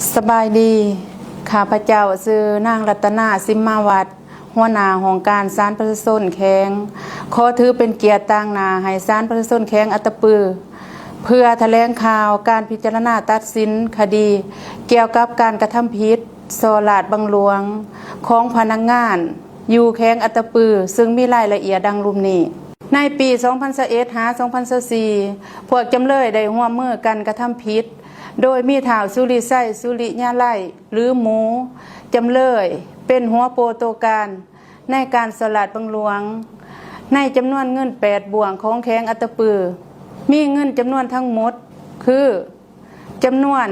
ສະບາຍດີ, ຂ້າພະເຈົ້າຊື່ນາງລັດຕະນາ ສິມມາວັດ, ຫົວໜ້າຫ້ອງການສານປະຊາຊົນແຂວງ. ຂໍຖືເປັນກຽດຕາງໜ້າໃຫ້ສານປະຊາຊົນແຂວງອັດຕະປື ເພື່ອຖະແຫຼງຂ່າວການພິຈາລະນາຕັດສິນຄະດີກ່ຽວກັບການກະທຳຜິດສໍ້ລາດບັງຫຼວງຂອງພະນັກງານຢູ່ແຂວງອັດຕະປື, ເຊິ່ງມີລາຍລະອຽດດັ່ງລຸ່ມນີ້. ໃນປີສອງພັນຊາວເອັດ ຫາ ສອງພັນຊາວສີ່ ພວກຈຳເລີຍໄດ້ຮ່ວມມືກັນກະທຳຜິດ ໂດຍມີທ້າວ ສຸລິໄຊ ສຸລິຍາໄລ ຫຼື ໝູ ຈຳເລີຍ ເປັນຫົວໂປໂຕການໃນການສໍ້ລາດບັງຫຼວງ ໃນຈຳນວນເງິນແປດບ່ວງຂອງແຂວງອັດຕະປື ມີເງິນຈຳນວນທັງໝົດຄື ຈຳນວນ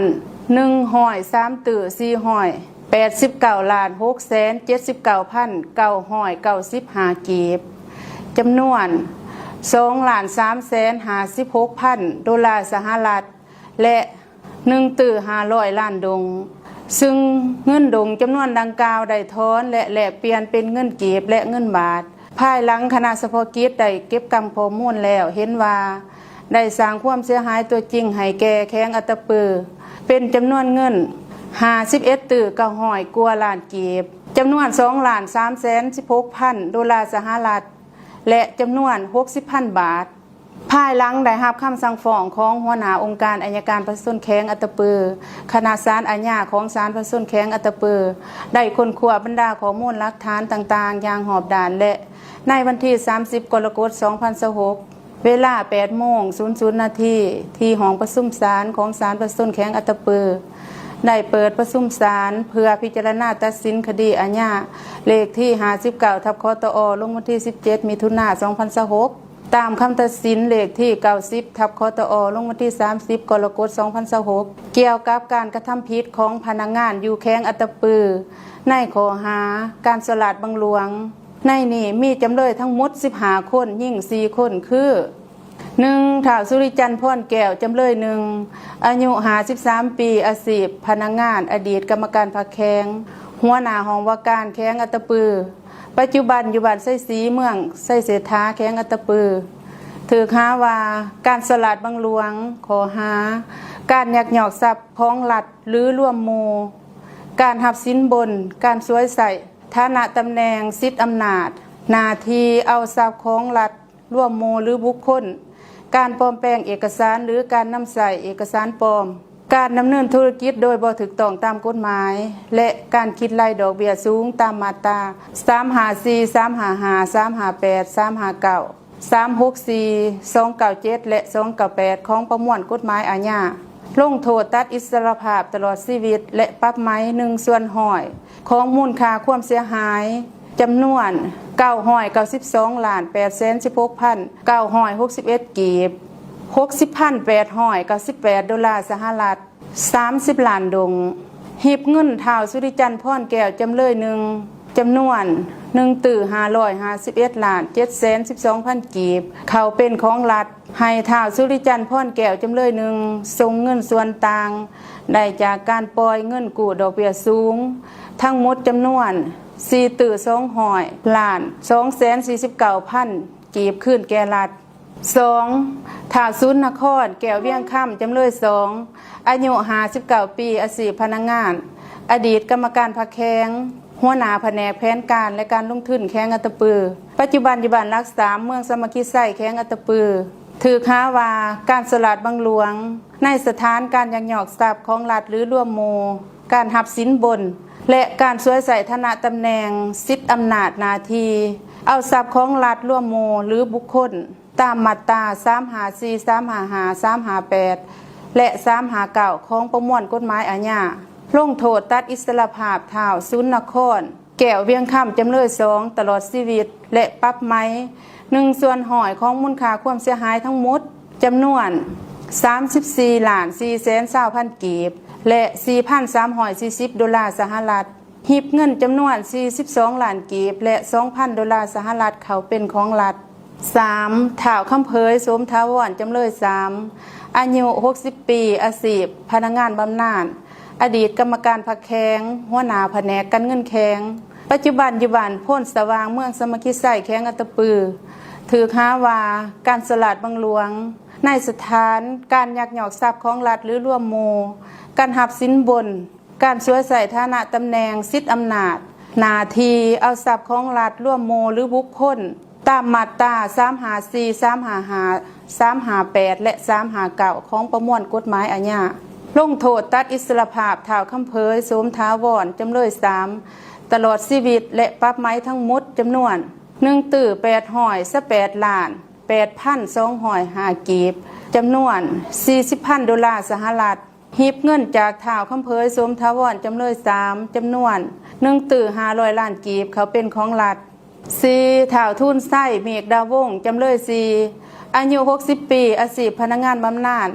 ໜຶ່ງຮ້ອຍສາມຕື້ ສີ່ຮ້ອຍແປດສິບເກົ້າລ້ານ ຫົກແສນເຈັດສິບເກົ້າພັນ ເກົ້າຮ້ອຍເກົ້າສິບຫ້າກີບ, ຈຳນວນສອງລ້ານສາມແສນຫ້າສິບຫົກພັນໂດລາສະຫະລັດ ແລະ ໜຶ່ງຕື້ຫ້າຮ້ອຍລ້ານດົງ, ຊຶ່ງເງິນດົງຈຳນວນດັ່ງກ່າວໄດ້ຖອນ ແລະ ແລກປ່ຽນເປັນເງິນກີບ ແລະ ເງິນບາດ. ພາຍຫຼັງຄະນະສະເພາະກິດໄດ້ເກັບກຳຂໍ້ມູນແລ້ວ ເຫັນວ່າໄດ້ສ້າງຄວາມເສຍຫາຍຕົວຈິງໃຫ້ແກ່ແຂວງອັດຕະປື ເປັນຈຳນວນເງິນຫ້າສິບເອັດຕື້ເກົ້າຮ້ອຍກວ່າລ້ານກີບ, ຈຳນວນສອງລ້ານສາມແສນສິບຫົກພັນໂດລາສະຫະລັດ ແລະ ຈຳນວນຫົກສິບພັນບາດ. ພາຍຫຼັງໄດ້ຮັບຄຳສັ່ງຟ້ອງຂອງຫົວໜ້າອົງການໄອຍະການປະຊາຊົນແຂວງອັດຕະປື, ຄະນະສານອາຍາຂອງສານປະຊາຊົນແຂວງອັດຕະປື ໄດ້ຄົ້ນຄວ້າບັນດາຂໍ້ມູນຫຼັກຖານຕ່າງໆຢ່າງຮອບດ້ານ ແລະ ໃນວັນທີສາມສິບ ກໍລະກົດ ສອງພັນຊາວຫົກ ເວລາແປດໂມງສູນນາທີ ທີ່ຫ້ອງປະຊຸມສານຂອງສານປະຊາຊົນແຂວງອັດຕະປື ໄດ້ເປີດປະຊຸມສານເພື່ອພິຈາລະນາຕັດສິນຄະດີອາຍາ ເລກທີຫ້າສິບເກົ້າ ທັບ ຄຕອ ລົງວັນທີສິບເຈັດ ມິຖຸນາ ສອງພັນຊາວຫົກ ຕາມຄຳຕັດສິນເລກທີເກົ້າສິບ ທັບ ຄຕອ ລົງວັນທີສາມສິບ ກໍລະກົດ ສອງພັນຊາວຫົກ ກ່ຽວກັບການກະທຳຜິດຂອງພະນັກງານຢູ່ແຂວງອັດຕະປື ໃນຂໍ້ຫາການສໍ້ລາດບັງຫຼວງ. ໃນນີ້ມີຈຳເລີຍທັງໝົດສິບຫ້າຄົນ, ຍິງສີ່ຄົນ ຄື ໜຶ່ງ ທ້າວ ສຸລິຈັນ ພອນແກ້ວ ຈຳເລີຍໜຶ່ງ ອາຍຸຫ້າສິບສາມປີ, ອາຊີບພະນັກງານ, ອະດີດກຳມະການພັກແຂວງ, ຫົວໜ້າຫ້ອງວ່າການແຂວງອັດຕະປື, ປັດຈຸບັນຢູ່ບ້ານໄຊສີ ເມືອງໄຊເສດຖາ ແຂວງອັດຕະປື, ຖືກຫາວ່າການສໍ້ລາດບັງຫຼວງ, ຂໍ້ຫາການຍັກຍອກຊັບຂອງລັດ ຫຼື ລວມໝູ່, ການຮັບສິນບົນ, ການສວຍໃຊ້ຖານະຕຳແໜ່ງ, ສິດອຳນາດ, ໜ້າທີ່ເອົາຊັບຂອງລັດ ລວມໝູ່ ຫຼື ບຸກຄົນ, ການປອມແປງເອກະສານ ຫຼື ການນຳໃຊ້ເອກະສານປອມ, ການດຳເນີນທຸລະກິດໂດຍບໍ່ຖືກຕ້ອງຕາມກົດໝາຍ ແລະ ການຄິດໄລ່ດອກເບ້ຍສູງຕາມມາດຕາ ສາມຫ້າສີ່, ສາມຫ້າຫ້າ, ສາມຫ້າແປດ, ສາມຫ້າເກົ້າ, ສາມຫົກສີ່, ສອງເກົ້າເຈັດ ແລະ ສອງເກົ້າແປດ ຂອງປະມວນກົດໝາຍອາຍາ. ລົງໂທດຕັດອິດສະຫຼະພາບຕະຫຼອດຊີວິດ ແລະ ປັບໃໝໜຶ່ງສ່ວນຮ້ອຍຂອງມູນຄ່າຄວາມເສຍຫາຍ ຈຳນວນເກົ້າຮ້ອຍເກົ້າສິບສອງລ້ານແປດແສນສິບຫົກພັນເກົ້າຮ້ອຍຫົກສິບເອັດກີບ, ຫົກສິບພັນແປດຮ້ອຍເກົ້າສິບແປດໂດລາສະຫະລັດ, ສາມສິບລ້ານດົງ, ຮີບເງິນທ້າວ ສຸລິຈັນ ພອນແກ້ວ ຈຳເລີຍໜຶ່ງ ຈຳນວນໜຶ່ງຕື້ຫ້າຮ້ອຍຫ້າສິບເອັດລ້ານເຈັດແສນສິບສອງພັນກີບ ເຂົ້າເປັນຂອງລັດ, ໃຫ້ທ້າວ ສຸລິຈັນ ພອນແກ້ວ ຈຳເລີຍໜຶ່ງ ສົ່ງເງິນສ່ວນຕ່າງໄດ້ຈາກການປ່ອຍເງິນກູ້ດອກເບ້ຍສູງ ທັງໝົດຈຳນວນສີ່ຕື້ສອງຮ້ອຍລ້ານສອງແສນສີ່ສິບເກົ້າພັນກີບ ຄືນແກ່ລັດ. ສອງ ທ້າວ ສູນນະຄອນ ແກ້ວວຽງຄຳ ຈຳເລີຍສອງ ອາຍຸຫ້າສິບເກົ້າປີ, ອາຊີບພະນັກງານ, ອະດີດກຳມະການພັກແຂວງ, ຫົວໜ້າພະແນກແຜນການ ແລະ ການລົງທຶນແຂວງອັດຕະປື, ປັດຈຸບັນຢູ່ບ້ານຫຼັກສາມ ເມືອງສາມັກຄີໄຊ ແຂວງອັດຕະປື, ຖືກຫາວ່າການສໍ້ລາດບັງຫຼວງໃນສະຖານການຍັກຍອກຊັບຂອງລັດ ຫຼື ລວມໝູ່, ການຮັບສິນບົນ ແລະ ການສວຍໃຊ້ຖານະຕຳແໜ່ງ, ສິດອຳນາດ, ໜ້າທີ່ ເອົາຊັບຂອງລັດ, ລວມໝູ່ ຫຼື ບຸກຄົນ ຕາມມາດຕາສາມຫ້າສີ່, ສາມຫ້າຫ້າ, ສາມຫ້າແປດ ແລະ ສາມຫ້າເກົ້າ ຂອງປະມວນກົດໝາຍອາຍາ. ລົງໂທດຕັດອິດສະຫຼະພາບທ້າວ ສູນນະຄອນ ແກ້ວວຽງຄຳ ຈຳເລີຍສອງ ຕະຫຼອດຊີວິດ ແລະ ປັບໃໝໜຶ່ງສ່ວນຮ້ອຍຂອງມູນຄ່າຄວາມເສຍຫາຍທັງໝົດ ຈຳນວນສາມສິບສີ່ລ້ານສີ່ແສນຊາວພັນກີບ ແລະ ສີ່ພັນສາມຮ້ອຍສີ່ສິບໂດລາສະຫະລັດ. ຮີບເງິນຈຳນວນສີ່ສິບສອງລ້ານກີບ ແລະ ສອງພັນໂດລາສະຫະລັດເຂົ້າເປັນຂອງລັດ. ສາມ ທ້າວ ຄຳເຜີຍ ໂສມຖາວອນ ຈຳເລີຍສາມ ອາຍຸຫົກສິບປີ, ອາຊີບພະນັກງານບຳນານ, ອະດີດກຳມະການພັກແຂວງ, ຫົວໜ້າພະແນກການເງິນແຂວງ, ປັດຈຸບັນຢູ່ບ້ານໂພນສະຫວ່າງ ເມືອງສາມັກຄີໄຊ ແຂວງອັດຕະປື, ຖືກຫາວ່າການສໍ້ລາດບັງຫຼວງໃນສະຖານການຍັກຍອກຊັບຂອງລັດ ຫຼື ລວມໝູ່, ການຮັບສິນບົນ, ການສວຍໃຊ້ຖານະຕຳແໜ່ງ, ສິດອຳນາດ, ໜ້າທີ່, ເອົາຊັບຂອງລັດ, ລວມໝູ່ ຫຼື ບຸກຄົນ ຕາມມາດຕາ ສາມຫ້າສີ່, ສາມຫ້າຫ້າ, ສາມຫ້າແປດ ແລະ ສາມຫ້າເກົ້າ ຂອງປະມວນກົດໝາຍອາຍາ. ລົງໂທດຕັດອິດສະຫຼະພາບທ້າວຄຳເຜີຍ ໂສມຖາວອນ ຈຳເລີຍສາມ ຕະຫຼອດຊີວິດ ແລະ ປັບໃໝທັງໝົດຈຳນວນ ໜຶ່ງຕື້ ແປດຮ້ອຍຊາວແປດລ້ານ ແປດພັນສອງຮ້ອຍຫ້າກີບ, ຈຳນວນ ສີ່ສິບພັນໂດລາສະຫະລັດ. ຮີບເງິນຈາກທ້າວຄຳເຜີຍ ໂສມຖາວອນ ຈຳເລີຍສາມ ຈຳນວນ ໜຶ່ງຕື້ ຫ້າຮ້ອຍລ້ານກີບ ເຂົ້າເປັນຂອງລັດ. ສີ່ ທ້າວທູນໄຊ ເມກດາວົງ ຈຳເລີຍສີ່ ອາຍຸ ຫົກສິບປີ, ອາຊີບພະນັກງານບຳນານ,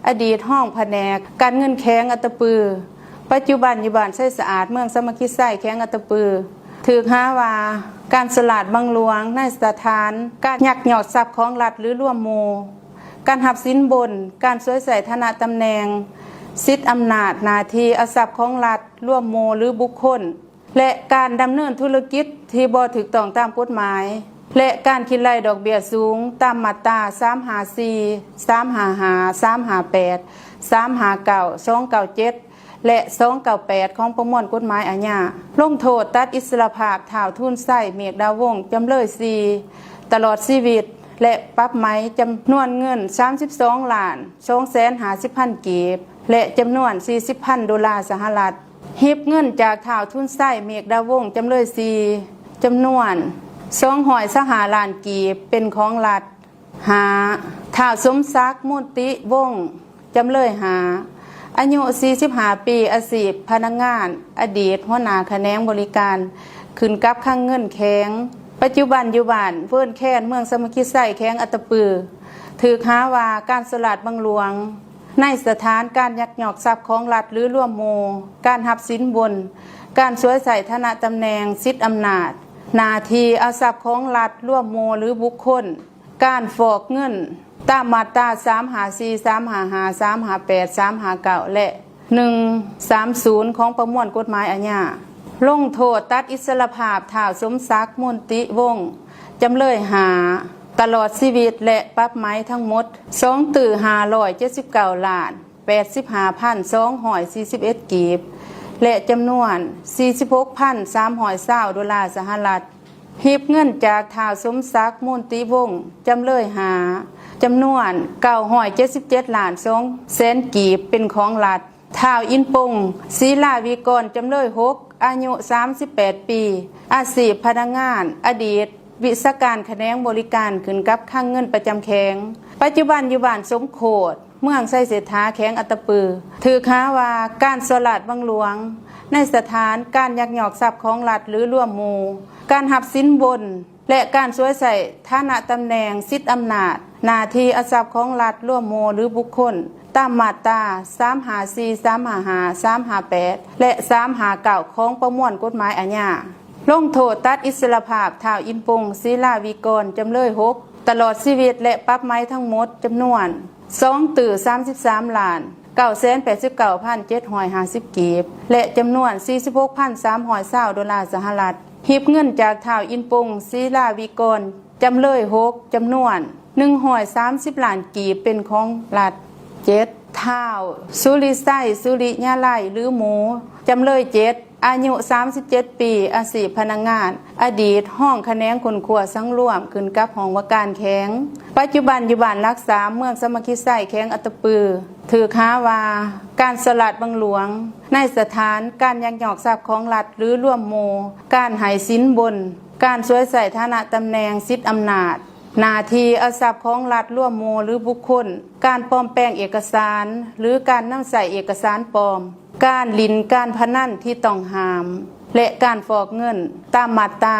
ອະດີດຮອງພະແນກການເງິນແຂວງອັດຕະປື, ປັດຈຸບັນຢູ່ບ້ານໄຊສະອາດ ເມືອງສາມັກຄີໄຊ ແຂວງອັດຕະປື. ຖືກຫາວ່າການສໍ້ລາດບັງຫຼວງໃນສະຖານການຍັກຍອກຊັບຂອງລັດ ຫຼື ລວມໝູ່, ການຮັບສິນບົນ, ການສວຍໃຊ້ຖານະຕຳແໜ່ງ, ສິດອຳນາດ, ໜ້າທີ່, ເອົາຊັບຂອງລັດ, ລວມໝູ່ ຫຼື ບຸກຄົນ ແລະ ການດຳເນີນທຸລະກິດທີ່ບໍ່ຖືກຕ້ອງຕາມກົດໝາຍ ແລະ ການຄິດໄລ່ດອກເບ້ຍສູງຕາມມາດຕາ ສາມຫ້າສີ່, ສາມຫ້າຫ້າ, ສາມຫ້າແປດ, ສາມຫ້າເກົ້າ, ສອງເກົ້າເຈັດ ແລະ ສອງເກົ້າແປດ ຂອງປະມວນກົດໝາຍອາຍາ. ລົງໂທດຕັດອິດສະຫຼະພາບທ້າວທູນໄຊ ເມກດາວົງ ຈຳເລີຍສີ່ ຕະຫຼອດຊີວິດ ແລະ ປັບໃໝຈຳນວນເງິນ ສາມສິບສອງລ້ານ ສອງແສນຫ້າສິບພັນກີບ ແລະ ຈຳນວນ ສີ່ສິບພັນໂດລາສະຫະລັດ. ຮີບເງິນຈາກທ້າວທູນໄຊ ເມກດາວົງ ຈຳເລີຍສີ່ ຈຳນວນ ສອງຮ້ອຍຊາວຫ້າລ້ານກີບ ເປັນຂອງລັດ. ຫ້າ ທ້າວສົມສັກ ມູນຕິວົງ ຈຳເລີຍຫ້າ ອາຍຸ ສີ່ສິບຫ້າປີ, ອາຊີບພະນັກງານ, ອະດີດຫົວໜ້າຂະແໜງບໍລິການ ຂຶ້ນກັບຄັງເງິນແຂວງ, ປັດຈຸບັນຢູ່ບ້ານເວີນແຄນ ເມືອງສາມັກຄີໄຊ ແຂວງອັດຕະປື. ຖືກຫາວ່າການສໍ້ລາດບັງຫຼວງໃນສະຖານການຍັກຍອກຊັບຂອງລັດ ຫຼື ລວມໝູ່, ການຮັບສິນບົນ, ການສວຍໃຊ້ຖານະຕຳແໜ່ງ, ສິດອຳນາດ, ໜ້າທີ່, ເອົາຊັບຂອງລັດ, ລວມໝູ່ ຫຼື ບຸກຄົນ, ການຟອກເງິນຕາມມາດຕາ ສາມຫ້າສີ່, ສາມຫ້າຫ້າ, ສາມຫ້າແປດ, ສາມຫ້າເກົ້າ ແລະ ໜຶ່ງສາມສູນ ຂອງປະມວນກົດໝາຍອາຍາ. ລົງໂທດຕັດອິດສະຫຼະພາບທ້າວສົມສັກ ມູນຕິວົງ ຈຳເລີຍຫ້າ ຕະຫຼອດຊີວິດ ແລະ ປັບໃໝທັງໝົດ ສອງຕື້ ຫ້າຮ້ອຍເຈັດສິບເກົ້າລ້ານ ແປດສິບຫ້າພັນສອງຮ້ອຍສີ່ສິບເອັດກີບ ແລະ ຈຳນວນ ສີ່ສິບຫົກພັນສາມຮ້ອຍຊາວໂດລາສະຫະລັດ. ຮີບເງິນຈາກທ້າວສົມສັກ ມູນຕິວົງ ຈຳເລີຍຫ້າ ຈຳນວນ ເກົ້າຮ້ອຍເຈັດສິບເຈັດລ້ານສອງແສນກີບ ເປັນຂອງລັດ. ທ້າວອິນປົງ ສີລາວິກອນ ຈຳເລີຍຫົກ ອາຍຸ ສາມສິບແປດປີ, ອາຊີບພະນັກງານ, ອະດີດວິຊາການຂະແໜງບໍລິການ ຂຶ້ນກັບຄັງເງິນປະຈຳແຂວງ, ປັດຈຸບັນຢູ່ບ້ານສົມໂຄດ ເມືອງໄຊເສດຖາ ແຂວງອັດຕະປື. ຖືກຫາວ່າການສໍ້ລາດບັງຫຼວງໃນສະຖານການຍັກຍອກຊັບຂອງລັດ ຫຼື ລວມໝູ່, ການຮັບສິນບົນ ແລະ ການສວຍໃຊ້ຖານະຕຳແໜ່ງ, ສິດອຳນາດ, ໜ້າທີ່, ເອົາຊັບຂອງລັດ, ລວມໝູ່ ຫຼື ບຸກຄົນ ຕາມມາດຕາ ສາມຫ້າສີ່, ສາມຫ້າຫ້າ, ສາມຫ້າແປດ ແລະ ສາມຫ້າເກົ້າ ຂອງປະມວນກົດໝາຍອາຍາ. ລົງໂທດຕັດອິດສະຫຼະພາບທ້າວອິນປົງ ສີລາວິກອນ ຈຳເລີຍຫົກ ຕະຫຼອດຊີວິດ ແລະ ປັບໃໝທັງໝົດຈຳນວນ ສອງຕື້ ສາມສິບສາມລ້ານ ເກົ້າແສນແປດສິບເກົ້າພັນເຈັດຮ້ອຍຫ້າສິບກີບ ແລະ ຈຳນວນ ສີ່ສິບຫົກພັນສາມຮ້ອຍຊາວໂດລາສະຫະລັດ. ຮີບເງິນຈາກທ້າວອິນປົງ ສີລາວິກອນ ຈຳເລີຍຫົກ ຈຳນວນ ໜຶ່ງຮ້ອຍສາມສິບລ້ານກີບ ເປັນຂອງລັດ. ເຈັດ ທ້າວ ສຸລິໄຊ ສຸລິຍາໄລ ຫຼື ໝູ ຈຳເລີຍເຈັດ ອາຍຸ ສາມສິບເຈັດປີ, ອາຊີບພະນັກງານ, ອະດີດຮອງຂະແໜງຄົ້ນຄວ້າສັງລວມ ຂຶ້ນກັບຫ້ອງວ່າການແຂວງ, ປັດຈຸບັນຢູ່ບ້ານຫຼັກສາມ ເມືອງສາມັກຄີໄຊ ແຂວງອັດຕະປື. ຖືກຫາວ່າການສໍ້ລາດບັງຫຼວງໃນສະຖານການຍັກຍອກຊັບຂອງລັດ ຫຼື ລວມໝູ່, ການໃຫ້ສິນບົນ, ການສວຍໃຊ້ຖານະຕຳແໜ່ງ, ສິດອຳນາດ, ໜ້າທີ່, ເອົາຊັບຂອງລັດ, ລວມໝູ່ ຫຼື ບຸກຄົນ, ການປອມແປງເອກະສານ ຫຼື ການນຳໃຊ້ເອກະສານປອມ, ການຫຼິ້ນການພະນັນທີ່ຕ້ອງຫ້າມ ແລະ ການຟອກເງິນ ຕາມມາດຕາ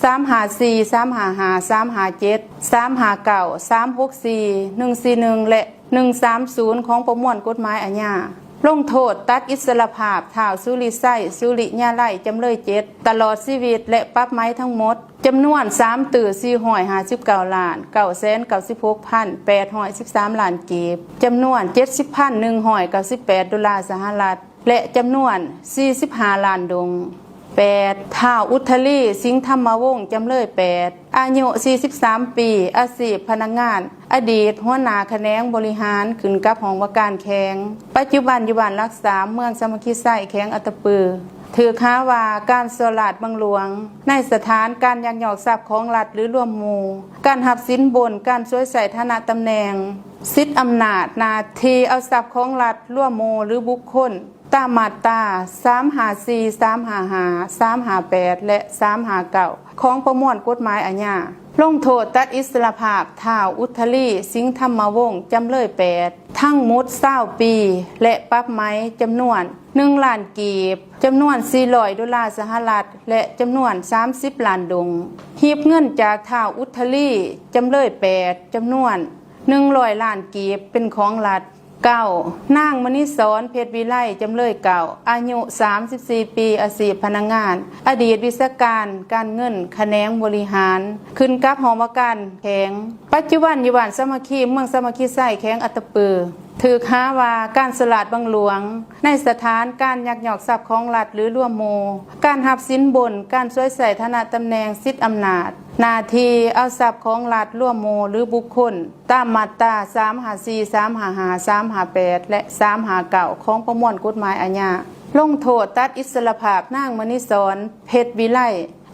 ສາມຫ້າສີ່, ສາມຫ້າຫ້າ, ສາມຫ້າເຈັດ, ສາມຫ້າເກົ້າ, ສາມຫົກສີ່, ໜຶ່ງສີ່ໜຶ່ງ ແລະ ໜຶ່ງສາມສູນ ຂອງປະມວນກົດໝາຍອາຍາ. ລົງໂທດຕັດອິດສະຫຼະພາບທ້າວ ສຸລິໄຊ ສຸລິຍາໄລ ຈຳເລີຍເຈັດ ຕະຫຼອດຊີວິດ ແລະ ປັບໃໝທັງໝົດ ຈຳນວນ ສາມຕື້ ສີ່ຮ້ອຍຫ້າສິບເກົ້າລ້ານ ເກົ້າແສນເກົ້າສິບຫົກພັນແປດຮ້ອຍສິບສາມລ້ານກີບ, ຈຳນວນ ເຈັດສິບພັນໜຶ່ງຮ້ອຍເກົ້າສິບແປດໂດລາສະຫະລັດ ແລະ ຈຳນວນ ສີ່ສິບຫ້າລ້ານດົງ. ແປດ ທ້າວ ອຸດທະລີ ສິງທຳມະວົງ ຈຳເລີຍແປດ ອາຍຸສີ່ສິບສາມປີ ອາຊີບພະນັກງານ ອະດີດຫົວໜ້າຂະແໜງບໍລິຫານ ຂຶ້ນກັບຫ້ອງວ່າການແຂວງ ປັດຈຸບັນຢູ່ບ້ານຫຼັກສາມ ເມືອງສາມັກຄີໄຊ ແຂວງອັດຕະປື ຖືກຫາວ່າການສໍ້ລາດບັງຫຼວງ ໃນສະຖານການຍັກຍອກຊັບຂອງລັດ ຫຼື ລວມໝູ່, ການຮັບສິນບົນ, ການສວຍໃຊ້ຖານະຕຳແໜ່ງ, ສິດອຳນາດ, ໜ້າທີ່ເອົາຊັບຂອງລັດ, ລວມໝູ່ ຫຼື ບຸກຄົນ ຕາມມາດຕາສາມຫ້າສີ່, ສາມຫ້າຫ້າ, ສາມຫ້າແປດ ແລະ ສາມຫ້າເກົ້າ ຂອງປະມວນກົດໝາຍອາຍາ. ລົງໂທດຕັດອິດສະຫຼະພາບ ທ້າວ ອຸດທະລີ ສິງທຳມະວົງ ຈຳເລີຍແປດ ທັງໝົດຊາວປີ ແລະ ປັບໃໝຈຳນວນໜຶ່ງລ້ານກີບ, ຈຳນວນສີ່ຮ້ອຍໂດລາສະຫະລັດ ແລະ ຈຳນວນສາມສິບລ້ານດົງ, ຮີບເງິນຈາກທ້າວ ອຸດທະລີ ຈຳເລີຍແປດ ຈຳນວນໜຶ່ງຮ້ອຍລ້ານກີບ ເປັນຂອງລັດ. ເກົ້າ ນາງ ມະນີສອນ ເພັດວິໄລ ຈຳເລີຍເກົ້າ ອາຍຸສາມສິບສີ່ປີ ອາຊີບພະນັກງານ ອະດີດວິຊາການການເງິນ ຂະແໜງບໍລິຫານ ຂຶ້ນກັບຫ້ອງວ່າການແຂວງ ປັດຈຸບັນຢູ່ບ້ານສາມັກຄີ ເມືອງສາມັກຄີໄຊ ແຂວງອັດຕະປື ຖືກຫາວ່າການສໍ້ລາດບັງຫຼວງ ໃນສະຖານການຍັກຍອກຊັບຂອງລັດ ຫຼື ລວມໝູ່, ການຮັບສິນບົນ, ການສວຍໃຊ້ຖານະຕຳແໜ່ງ, ສິດອຳນາດ, ໜ້າທີ່ເອົາຊັບຂອງລັດ, ລວມໝູ່ ຫຼື ບຸກຄົນ ຕາມມາດຕາສາມຫ້າສີ່, ສາມຫ້າຫ້າ, ສາມຫ້າແປດ ແລະ ສາມຫ້າເກົ້າ ຂອງປະມວນກົດໝາຍອາຍາ. ລົງໂທດຕັດອິດສະຫຼະພາບນາງ ມະນີສອນ ເພັດວິໄລ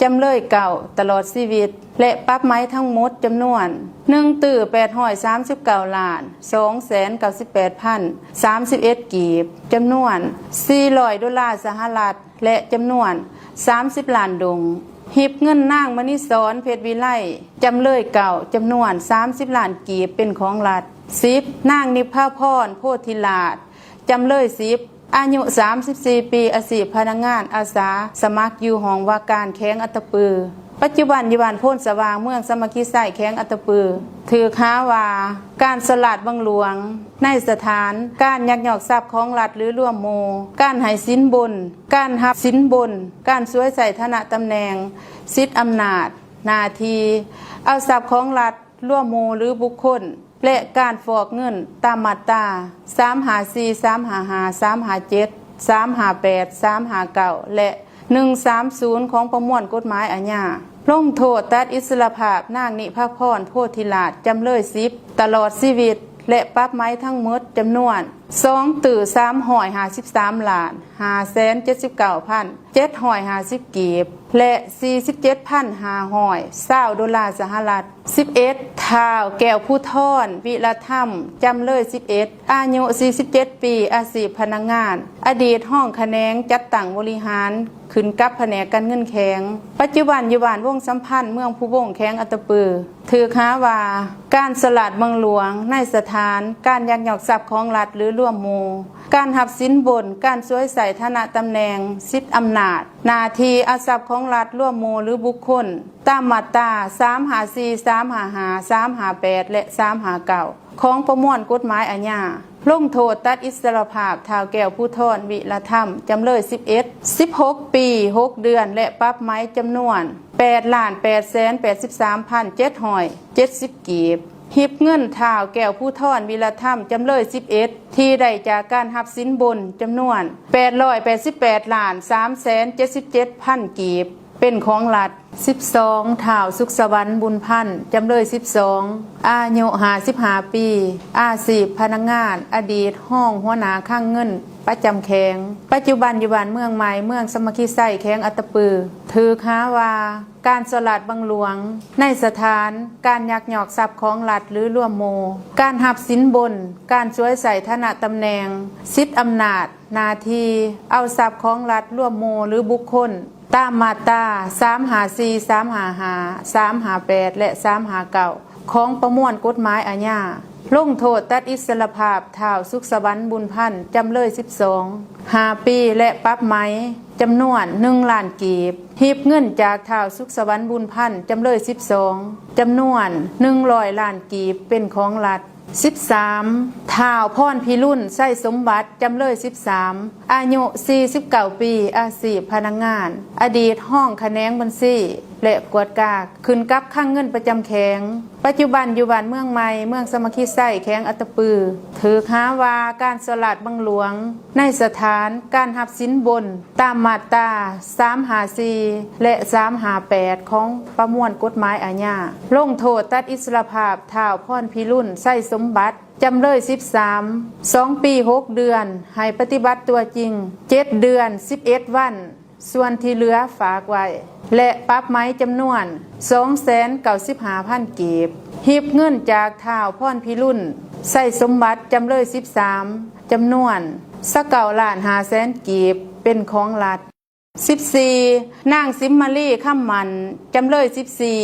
ຈຳເລີຍເກົ້າ ຕະຫຼອດຊີວິດ ແລະ ປັບໃໝທັງໝົດຈຳນວນໜຶ່ງຕື້ແປດຮ້ອຍສາມສິບເກົ້າລ້ານສອງແສນເກົ້າສິບແປດພັນສາມສິບເອັດກີບ, ຈຳນວນສີ່ຮ້ອຍໂດລາສະຫະລັດ ແລະ ຈຳນວນສາມສິບລ້ານດົງ, ຮີບເງິນນາງ ມະນີສອນ ເພັດວິໄລ ຈຳເລີຍເກົ້າ ຈຳນວນສາມສິບລ້ານກີບ ເປັນຂອງລັດ. ສິບ ນາງ ນິບພາພອນ ໂພທິລາດ ຈຳເລີຍສິບ ອາຍຸສາມສິບສີ່ປີ ອາຊີບພະນັກງານອາສາສະໝັກ ຢູ່ຫ້ອງວ່າການແຂວງອັດຕະປື ປັດຈຸບັນຢູ່ບ້ານໂພນສະຫວ່າງ ເມືອງສາມັກຄີໄຊ ແຂວງອັດຕະປື ຖືກຫາວ່າການສໍ້ລາດບັງຫຼວງ ໃນສະຖານການຍັກຍອກຊັບຂອງລັດ ຫຼື ລວມໝູ່, ການໃຫ້ສິນບົນ, ການຮັບສິນບົນ, ການສວຍໃຊ້ຖານະຕຳແໜ່ງ, ສິດອຳນາດ, ໜ້າທີ່ເອົາຊັບຂອງລັດ, ລວມໝູ່ ຫຼື ບຸກຄົນ ແລະ ການຟອກເງິນຕາມມາດຕາສາມຫ້າສີ່, ສາມຫ້າຫ້າ, ສາມຫ້າເຈັດ, ສາມຫ້າແປດ, ສາມຫ້າເກົ້າ ແລະ ໜຶ່ງສາມສູນ ຂອງປະມວນກົດໝາຍອາຍາ. ລົງໂທດຕັດອິດສະຫຼະພາບນາງ ນິພາພອນ ໂພທິລາດ ຈຳເລີຍສິບ ຕະຫຼອດຊີວິດ ແລະ ປັບໃໝທັງໝົດຈຳນວນສອງຕື້ສາມຮ້ອຍຫ້າສິບສາມລ້ານຫ້າແສນເຈັດສິບເກົ້າພັນເຈັດຮ້ອຍຫ້າສິບກີບ ແລະ ສີ່ສິບເຈັດພັນຫ້າຮ້ອຍຊາວໂດລາສະຫະລັດ. ສິບເອັດ ທ້າວ ແກ້ວພູທອນ ວິລະທຳ ຈຳເລີຍສິບເອັດ ອາຍຸສີ່ສິບເຈັດປີ ອາຊີບພະນັກງານ ອະດີດຮອງຂະແໜງຈັດຕັ້ງບໍລິຫານ ຂຶ້ນກັບພະແນກການເງິນແຂວງ ປັດຈຸບັນຢູ່ບ້ານວົງສຳພັນ ເມືອງພູວົງ ແຂວງອັດຕະປື ຖືກຫາວ່າການສໍ້ລາດບັງຫຼວງ ໃນສະຖານການຍັກຍອກຊັບຂອງລັດ ຫຼື ລວມໝູ່, ການຮັບສິນບົນ, ການສວຍໃຊ້ຖານະຕຳແໜ່ງ, ສິດອຳນາດ, ໜ້າທີ່ເອົາຊັບຂອງລັດ, ລວມໝູ່ ຫຼື ບຸກຄົນ ຕາມມາດຕາສາມຫ້າສີ່, ສາມຫ້າຫ້າ, ສາມຫ້າແປດ ແລະ ສາມຫ້າເກົ້າ ຂອງປະມວນກົດໝາຍອາຍາ. ລົງໂທດຕັດອິດສະຫຼະພາບ ທ້າວ ແກ້ວພູທອນ ວິລະທຳ ຈຳເລີຍສິບເອັດ ສິບຫົກປີ ຫົກເດືອນ ແລະ ປັບໃໝຈຳນວນແປດລ້ານແປດແສນແປດສິບສາມພັນເຈັດຮ້ອຍເຈັດສິບກີບ, ຮີບເງິນທ້າວ ແກ້ວພູທອນ ວິລະທຳ ຈຳເລີຍສິບເອັດ ທີ່ໄດ້ຈາກການຮັບສິນບົນຈຳນວນແປດຮ້ອຍແປດສິບແປດລ້ານສາມແສນເຈັດສິບເຈັດພັນກີບ ເປັນຂອງລັດ. ສິບສອງ ທ້າວ ສຸກສະຫວັນ ບຸນພັນ ຈຳເລີຍສິບສອງ ອາຍຸຫ້າສິບຫ້າປີ ອາຊີບພະນັກງານ ອະດີດຮອງຫົວໜ້າຄັງເງິນປະຈຳແຂວງ ປັດຈຸບັນຢູ່ບ້ານເມືອງໃໝ່ ເມືອງສາມັກຄີໄຊ ແຂວງອັດຕະປື ຖືກຫາວ່າການສໍ້ລາດບັງຫຼວງ ໃນສະຖານການຍັກຍອກຊັບຂອງລັດ ຫຼື ລວມໝູ່, ການຮັບສິນບົນ, ການສວຍໃຊ້ຖານະຕຳແໜ່ງ, ສິດອຳນາດ, ໜ້າທີ່ເອົາຊັບຂອງລັດ, ລວມໝູ່ ຫຼື ບຸກຄົນ ຕາມມາດຕາສາມຫ້າສີ່, ສາມຫ້າຫ້າ, ສາມຫ້າແປດ ແລະ ສາມຫ້າເກົ້າ ຂອງປະມວນກົດໝາຍອາຍາ. ລົງໂທດຕັດອິດສະຫຼະພາບ ທ້າວ ສຸກສະຫວັນ ບຸນພັນ ຈຳເລີຍສິບສອງ ຫ້າປີ ແລະ ປັບໃໝຈຳນວນໜຶ່ງລ້ານກີບ, ຮີບເງິນຈາກທ້າວ ສຸກສະຫວັນ ບຸນພັນ ຈຳເລີຍສິບສອງ ຈຳນວນໜຶ່ງຮ້ອຍລ້ານກີບ ເປັນຂອງລັດ. ສິບສາມ ທ້າວ ພອນພິລຸນ ໄຊສົມບັດ ຈຳເລີຍສິບສາມ ອາຍຸສີ່ສິບເກົ້າປີ ອາຊີບພະນັກງານ ອະດີດຮອງຂະແໜງບັນຊີ ແລະ ກວດກາຂຶ້ນກັບຄັງເງິນປະຈຳແຂວງ. ປັດຈຸບັນຢູ່ບ້ານເມືອງໃໝ່, ເມືອງສາມັກຄີໄຊ, ແຂວງອັດຕະປື, ຖືກຫາວ່າການສໍ້ລາດບັງຫຼວງໃນສະຖານການຮັບສິນບົນ ຕາມມາດຕາສາມຫ້າສີ່ ແລະ ສາມຫ້າແປດ ຂອງປະມວນກົດໝາຍອາຍາ, ລົງໂທດຕັດອິດສະຫຼະພາບທ້າວພອນພິລຸນ ໄຊສົມບັດ ຈຳເລີຍສິບສາມ ສອງປີຫົກເດືອນ ໃຫ້ປະຕິບັດຕົວຈິງເຈັດເດືອນສິບເອັດວັນ, ສ່ວນທີ່ເຫຼືອຝາກໄວ້ ແລະ ປັບໃໝຈຳນວນສອງແສນເກົ້າສິບຫ້າພັນກີບ, ຮິບເງິນຈາກທ້າວພອນພິລຸນ ໄຊສົມບັດ ຈຳເລີຍສິບສາມ ຈຳນວນຊາວເກົ້າລ້ານຫ້າແສນກີບ ເປັນຂອງລັດ. ສິບສີ່ ນາງສິມມາລີ ຄຳໝັ້ນ ຈຳເລີຍສິບສີ່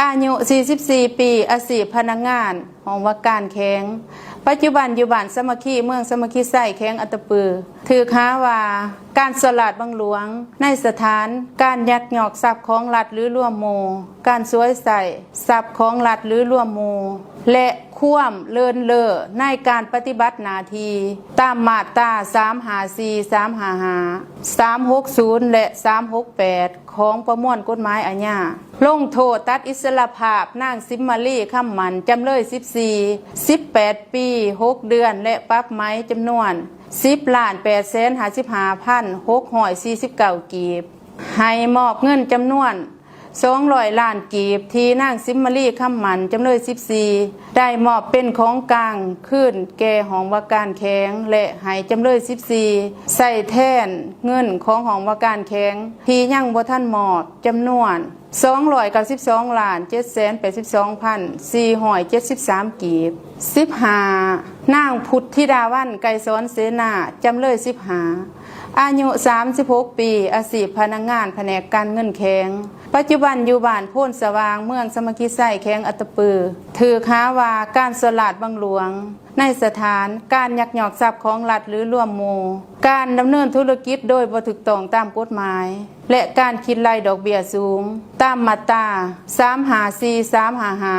ອາຍຸສີ່ສິບສີ່ປີ, ອາຊີບພະນັກງານ ຫ້ອງວ່າການແຂວງ, ປັດຈຸບັນຢູ່ບ້ານສາມັກຄີ, ເມືອງສາມັກຄີໄຊ, ແຂວງອັດຕະປື, ຖືກຫາວ່າການສໍ້ລາດບັງຫຼວງໃນສະຖານການຍັກຍອກຊັບຂອງລັດ ຫຼື ລວມໝູ່, ການສວຍໃຊ້ຊັບຂອງລັດ ຫຼື ລວມໝູ່ ແລະ ຄວາມເລີນເລີໃນການປະຕິບັດໜ້າທີ່ ຕາມມາດຕາສາມຫ້າສີ່ ສາມຫ້າຫ້າ ສາມຫົກສູນ ແລະ ສາມຫົກແປດ ຂອງປະມວນກົດໝາຍອາຍາ, ລົງໂທດຕັດອິດສະຫຼະພາບນາງສິມມາລີ ຄຳໝັ້ນ ຈຳເລີຍສິບສີ່ ສິບແປດປີຫົກເດືອນ ແລະ ປັບໃໝຈຳນວນສິບລ້ານແປດແສນຫ້າສິບຫ້າພັນຫົກຮ້ອຍສີ່ສິບເກົ້າກີບ, ໃຫ້ມອບເງິນຈຳນວນສອງຮ້ອຍລ້ານກີບ ທີ່ນາງສິມມາລີ ຄຳໝັ້ນ ຈຳເລີຍສິບສີ່ ໄດ້ມອບເປັນຂອງກາງຄືນແກ່ຫ້ອງວ່າການແຂວງ ແລະ ໃຫ້ຈຳເລີຍສິບສີ່ ໃຊ້ແທນເງິນຂອງຫ້ອງວ່າການແຂວງທີ່ຍັງບໍ່ທັນມອບ ຈຳນວນສອງຮ້ອຍເກົ້າສິບສອງລ້ານເຈັດແສນແປດສິບສອງພັນສີ່ຮ້ອຍເຈັດສິບສາມກີບ. ສິບຫ້າ ນາງພຸດທິດາວັນ ໄກສອນເສນາ ຈຳເລີຍສິບຫ້າ ອາຍຸສາມສິບຫົກປີ, ອາຊີບພະນັກງານພະແນກການເງິນແຂວງ, ປັດຈຸບັນຢູ່ບ້ານໂພນສະຫວ່າງ, ເມືອງສາມັກຄີໄຊ, ແຂວງອັດຕະປື, ຖືກຫາວ່າການສໍ້ລາດບັງຫຼວງໃນສະຖານການຍັກຍອກຊັບຂອງລັດ ຫຼື ລວມໝູ່, ການດຳເນີນທຸລະກິດໂດຍບໍ່ຖືກຕ້ອງຕາມກົດໝາຍ ແລະ ການຄິດໄລ່ດອກເບ້ຍສູງ ຕາມມາດຕາສາມຫ້າສີ່, ສາມຫ້າຫ້າ,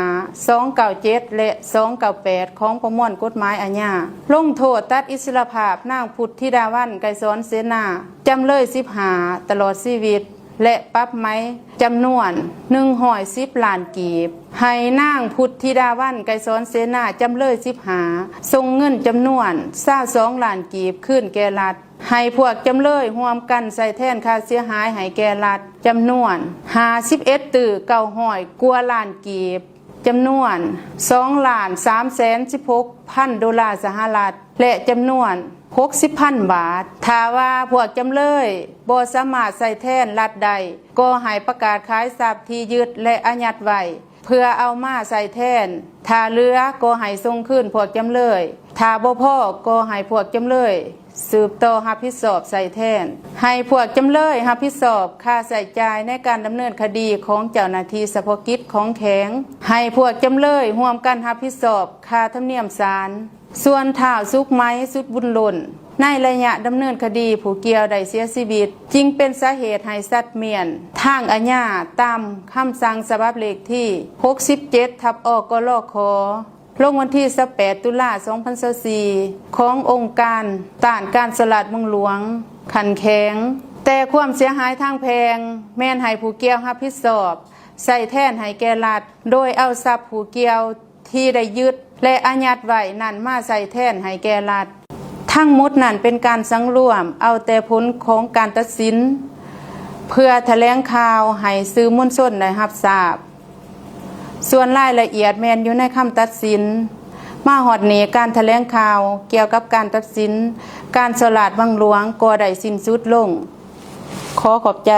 ສອງເກົ້າເຈັດ ແລະ ສອງເກົ້າແປດ ຂອງປະມວນກົດໝາຍອາຍາ, ລົງໂທດຕັດອິດສະຫຼະພາບນາງພຸດທິດາວັນ ໄກສອນເສນາ ຈຳເລີຍສິບຫ້າ ຕະຫຼອດຊີວິດ ແລະ ປັບໃໝຈຳນວນໜຶ່ງຮ້ອຍສິບລ້ານກີບ, ໃຫ້ນາງພຸດທິດາວັນ ໄກສອນເສນາ ຈຳເລີຍສິບຫ້າ ສົ່ງເງິນຈຳນວນຊາວສອງລ້ານກີບຄືນແກ່ລັດ, ໃຫ້ພວກຈຳເລີຍຮ່ວມກັນໃຊ້ແທນຄ່າເສຍຫາຍໃຫ້ແກ່ລັດ ຈຳນວນຫ້າສິບເອັດຕື້ເກົ້າຮ້ອຍກວ່າລ້ານກີບ, ຈຳນວນສອງລ້ານສາມແສນສິບຫົກພັນໂດລາສະຫະລັດ ແລະ ຈຳນວນຫົກສິບພັນບາດ. ຖ້າວ່າພວກຈຳເລີຍບໍ່ສາມາດໃຊ້ແທນລັດໄດ້, ກໍໃຫ້ປະກາດຂາຍຊັບທີ່ຍຶດ ແລະ ອາຍັດໄວ້ ເພື່ອເອົາມາໃຊ້ແທນ. ຖ້າເຫຼືອກໍໃຫ້ສົ່ງຄືນພວກຈຳເລີຍ. ຖ້າບໍ່ພໍກໍໃຫ້ພວກຈຳເລີຍສືບຕໍ່ຮັບຜິດຊອບໃຊ້ແທນ. ໃຫ້ພວກຈຳເລີຍຮັບຜິດຊອບຄ່າໃຊ້ຈ່າຍໃນການດຳເນີນຄະດີຂອງເຈົ້າໜ້າທີ່ສະເພາະກິດຂອງແຂວງ. ໃຫ້ພວກຈຳເລີຍຮ່ວມກັນຮັບຜິດຊອບຄ່າທຳນຽມສານ. ສ່ວນທ້າວສຸກໄໝ ສຸດບຸນລົ້ນ ໃນໄລຍະດຳເນີນຄະດີ ຜູ້ກ່ຽວໄດ້ເສຍຊີວິດ, ຈຶ່ງເປັນສາເຫດໃຫ້ສັດໝຽນທາງອາຍາຕາມຄຳສັ່ງສະບັບເລກທີຫົກສິບເຈັດ ທັບ ອກລຂ ລົງວັນທີຊາວແປດ ຕຸລາ ສອງພັນຊາວສີ່ ຂອງອົງການຕ້ານການສໍ້ລາດບັງຫຼວງຂັ້ນແຂວງ. ແຕ່ຄວາມເສຍຫາຍທາງແພ່ງແມ່ນໃຫ້ຜູ້ກ່ຽວຮັບຜິດຊອບໃຊ້ແທນໃຫ້ແກ່ລັດ, ໂດຍເອົາຊັບຜູ້ກ່ຽວ ທີ່ໄດ້ຍຶດ ແລະ ອາຍັດໄວ້ນັ້ນມາໃຊ້ແທນໃຫ້ແກ່ລັດ. ທັງໝົດນັ້ນເປັນການສັງລວມເອົາແຕ່ຜົນຂອງການຕັດສິນ ເພື່ອຖະແຫຼງຂ່າວໃຫ້ສື່ມວນຊົນໄດ້ຮັບຊາບ. ສ່ວນລາຍລະອຽດແມ່ນຢູ່ໃນຄຳຕັດສິນ. ມາຮອດນີ້ ການຖະແຫຼງຂ່າວກ່ຽວກັບການຕັດສິນການສໍ້ລາດບັງຫຼວງກໍໄດ້ສິ້ນສຸດລົງ. ຂໍຂອບໃຈ.